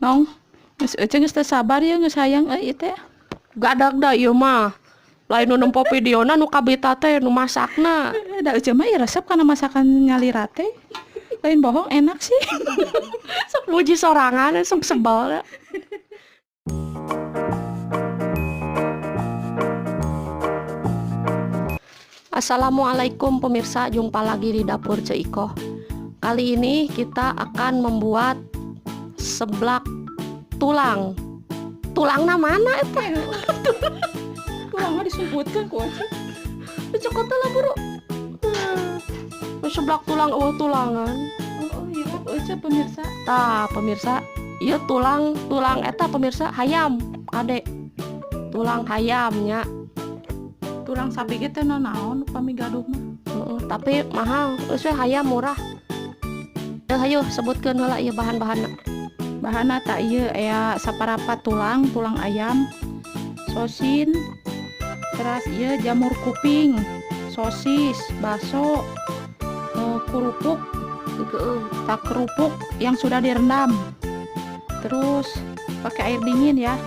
Nong, geus euceung geus teu sabar ieu geus hayang euy ieu teh. Gadag da ieu mah. Lain nu nempo videona nu kabita teh nu masakna. Da euceung mah ieu resep kana masakan nyalira teh. Lain bohong enak sih. Sok muji sorangan sok sebel. Assalamualaikum pemirsa, jumpa lagi di dapur Ceu Ikoh. Kali ini kita akan membuat seblak tulang. Tulangna mana eta? Tulangna disumputkeun ku Ece. Dicokot lah buru. Seblak tulang eueuh tulangan. Oh, iya Ece pemirsa. Tah pemirsa, ieu tulang tulang eta pemirsa hayam, kade. Tulang hayamnya. Tulang sapi ge teh naon upami gaduh mah. Tapi mahal, geus we hayam murah. Hayu sebutkeun heula ieu bahan-bahanna. Bahanna tah ieu aya saparapat tulang, tulang ayam, sosin, teras ieu jamur kuping, sosis, baso, kerupuk, tak kerupuk yang sudah direndam. Terus pakai air dingin ya.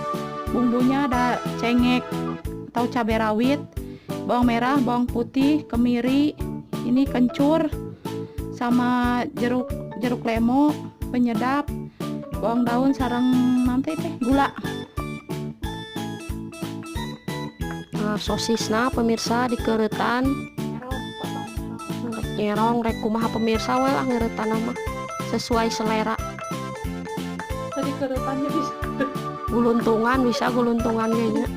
Bumbunya ada cengek atau cabai rawit, bawang merah, bawang putih, kemiri, ini kencur, sama jeruk jeruk lemo, penyedap, bawang daun sareng nanti teh gula. Nah, sosisna pemirsa dikeuretan. Rek nyerong rek kumaha pemirsa we lah ngeureutana mah sesuai selera. Tadi keuretannya bisa. Guluntungan bisa guluntungan ge nya.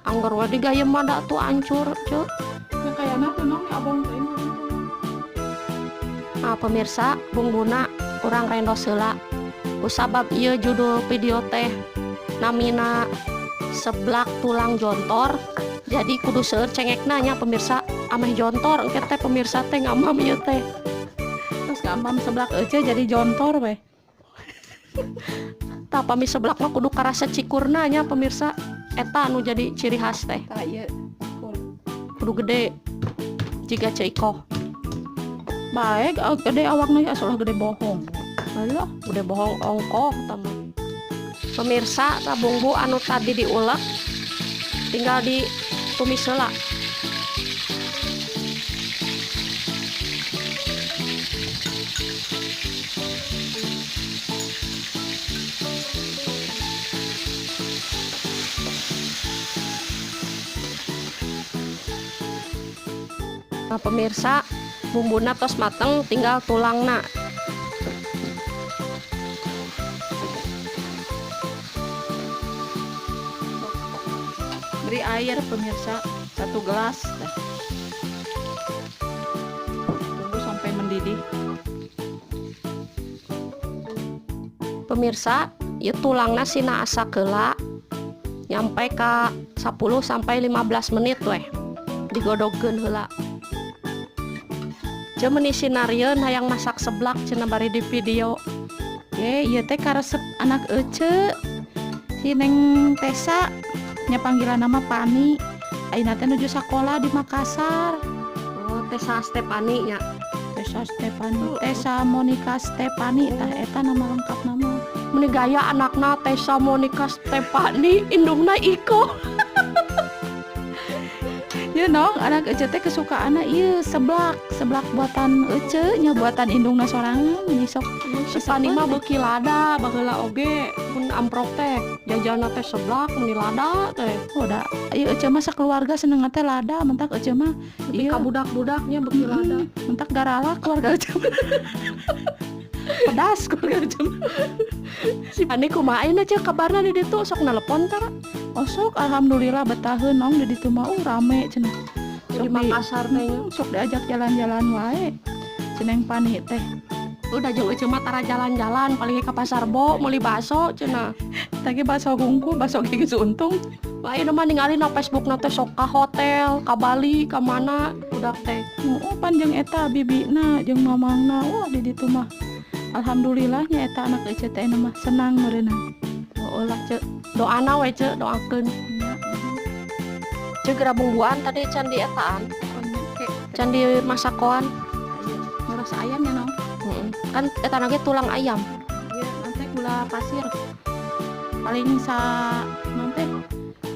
Angger we digayem mah da tuh hancur, ceu. Ya kayana tuh nong abang teh. Nah, pemirsa, bumbuna urang rendos heula. Kusabab ieu judul video teh namina seblak tulang jontor, jadi kudu seueur cengekna nya pemirsa, ameh jontor engke teh pemirsa teh ngamam ieu teh. Terus ngamam seblak euceu jadi jontor we. Tah pami seblak mah kudu karasa cikurna nya pemirsa. Eta anu jadi ciri khas teh. Tah ieu cikur. Kudu gede jiga Ceu Ikoh. Baik, gede awakna ya solah gede bohong. Alah, gede bohong ongkoh tah mah. Pemirsa, tah bumbu anu tadi diulek tinggal ditumis heula. Nah, pemirsa, bumbuna tos mateng tinggal tulangna. Beri air pemirsa, 1 gelas. Tunggu sampai mendidih. Pemirsa, ieu tulangna sina asak heula nyampe ka 10 sampai 15 menit weh. Digodogkeun heula. Ceu meuni sinarieun hayang masak seblak cenah bari di video. Ye, ieu teh karesep anak ece. Si Neng Tesa nya panggilan nama Pani. Ayeuna teh nuju sakola di Makassar. Oh, Tesa Stefani nya. Tesa Stefani, Tesa Monica Stefani tah eta nama lengkap nama. Meuni gaya anakna Tesa Monica Stefani, indungna Iko. Ieu nong anak ece teh kesukaanna ieu seblak, seblak buatan ece nya buatan indungna sorangan ini sok. Si Pani mah beuki lada baheula oge mun amprok teh jajanna teh seblak meuni lada teh. Oh da ieu ece mah sakeluarga seneng teh lada mentak ece mah ieu ka budak-budaknya beuki lada. Mentak garalak keluarga ece mah. Pedas keluarga ece mah. Si Pani kumaha ayeuna ceu kabarna di ditu sok nelepon tara? Oh sok alhamdulillah betaheun nong di ditu mah rame cenah. Sok di Makassar teh nya. Sok diajak jalan-jalan wae. Ceneng Pani teh. Udah jeung ece mah tara jalan-jalan paling ka pasar bo meuli baso cenah. Tadi baso hungkul, baso gigi untung. Wah, ieu mah ningali na Facebookna teh sok ka hotel, ka Bali, ka mana budak teh. Oh, pan jeung eta bibina jeung mamangna. Wah, di ditu mah. Alhamdulillah nya eta anak ece teh mah senang meureunna. Oh lah ceu, doana we ceu, doakeun. Ceu geura bumbuan tadi can di etaan. Can di masakoan. Rasa ayam ya nong. Kan eta ge tulang ayam. Iya, nanti gula gula pasir. Paling sa naon teh?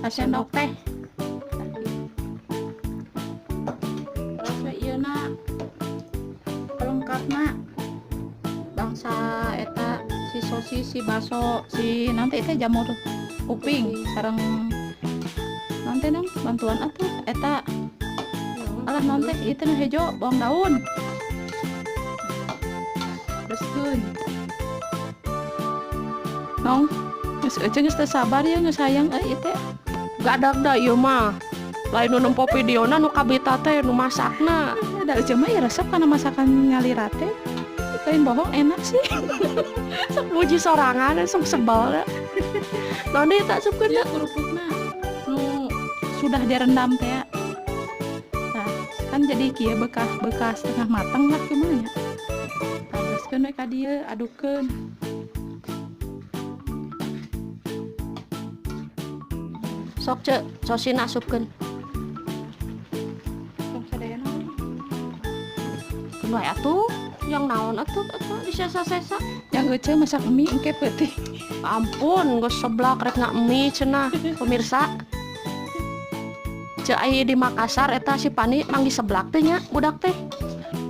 Sendok teh. Terus we ieu na pelengkapna bangsa eta si sosis, si baso, si nanti teh jamur kuping sareng naon teh nang bantuan atuh eta alah naon teh ieu teh nu hejo bawang daun. Bereskeun. Nong, geus euceung geus teu sabar ya geus hayang euy ieu teh. Gadag da ieu mah. Lain nu nempo videona nu kabita teh nu masakna. Da euceung mah ieu resep kana masakan nyalira teh. Lain bohong enak sih. Sok muji sorangan sok sebel. Naon deui tak asupkeun Ieu kerupukna nu sudah direndam teh ya. Nah, kan jadi kieu bekas-bekas setengah matang lah kumaha nya. Tah bereskeun we ka dieu, adukeun. Sok cek sosina asupkeun. Sok sadayana. Keun wae atuh, yang naon atuh atuh disesa-sesa. Yang euceung masak mie engke peuting. Ampun, geus seblak rek mie cenah pemirsa. Ceu ai di Makassar eta si Pani manggih seblak teh nya budak teh.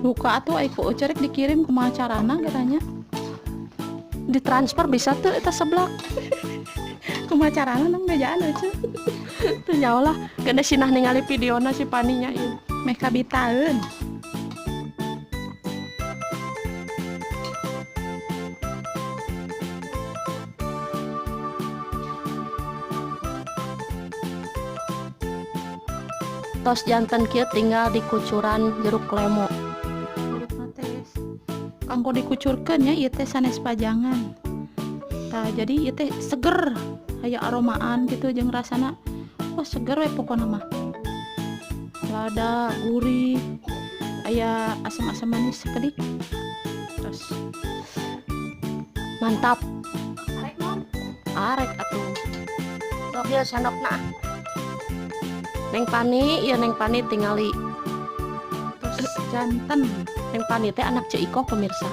Duka atuh ai ku euceung rek dikirim kumaha carana katanya. Ditransfer bisa tuh eta seblak. Kumaha carana nang bejaan euceung. Teu nyaho lah, geus sinah ningali videona si Pani nya ieu. Meh kabitaeun. Tos janten kieu tinggal dikucuran jeruk lemo. Jerukna teh kanggo dikucurkeun nya ieu teh sanes pajangan. Tah jadi ieu teh seger, aya aromaan gitu jeung rasana. Wah seger we pokona mah. Lada, gurih, aya asam-asam manis sakedik. Terus mantap. Arek naon? Arek atuh. Sok ieu sendokna. Neng Pani, ieu Neng Pani tingali. Terus janten. Neng Pani teh anak Ceu Ikoh pemirsa.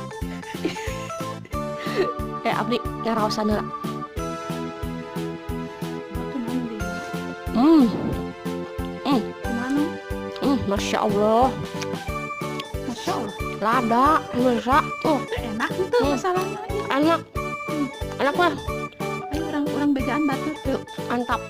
Abdi ngaraosan heula. Kumaha? Masya Allah. Masya Allah. Lada, pemirsa. Enak tuh masalahnya. Enak. Enak mah. Ayo urang bejaan batur. Yuk, mantap.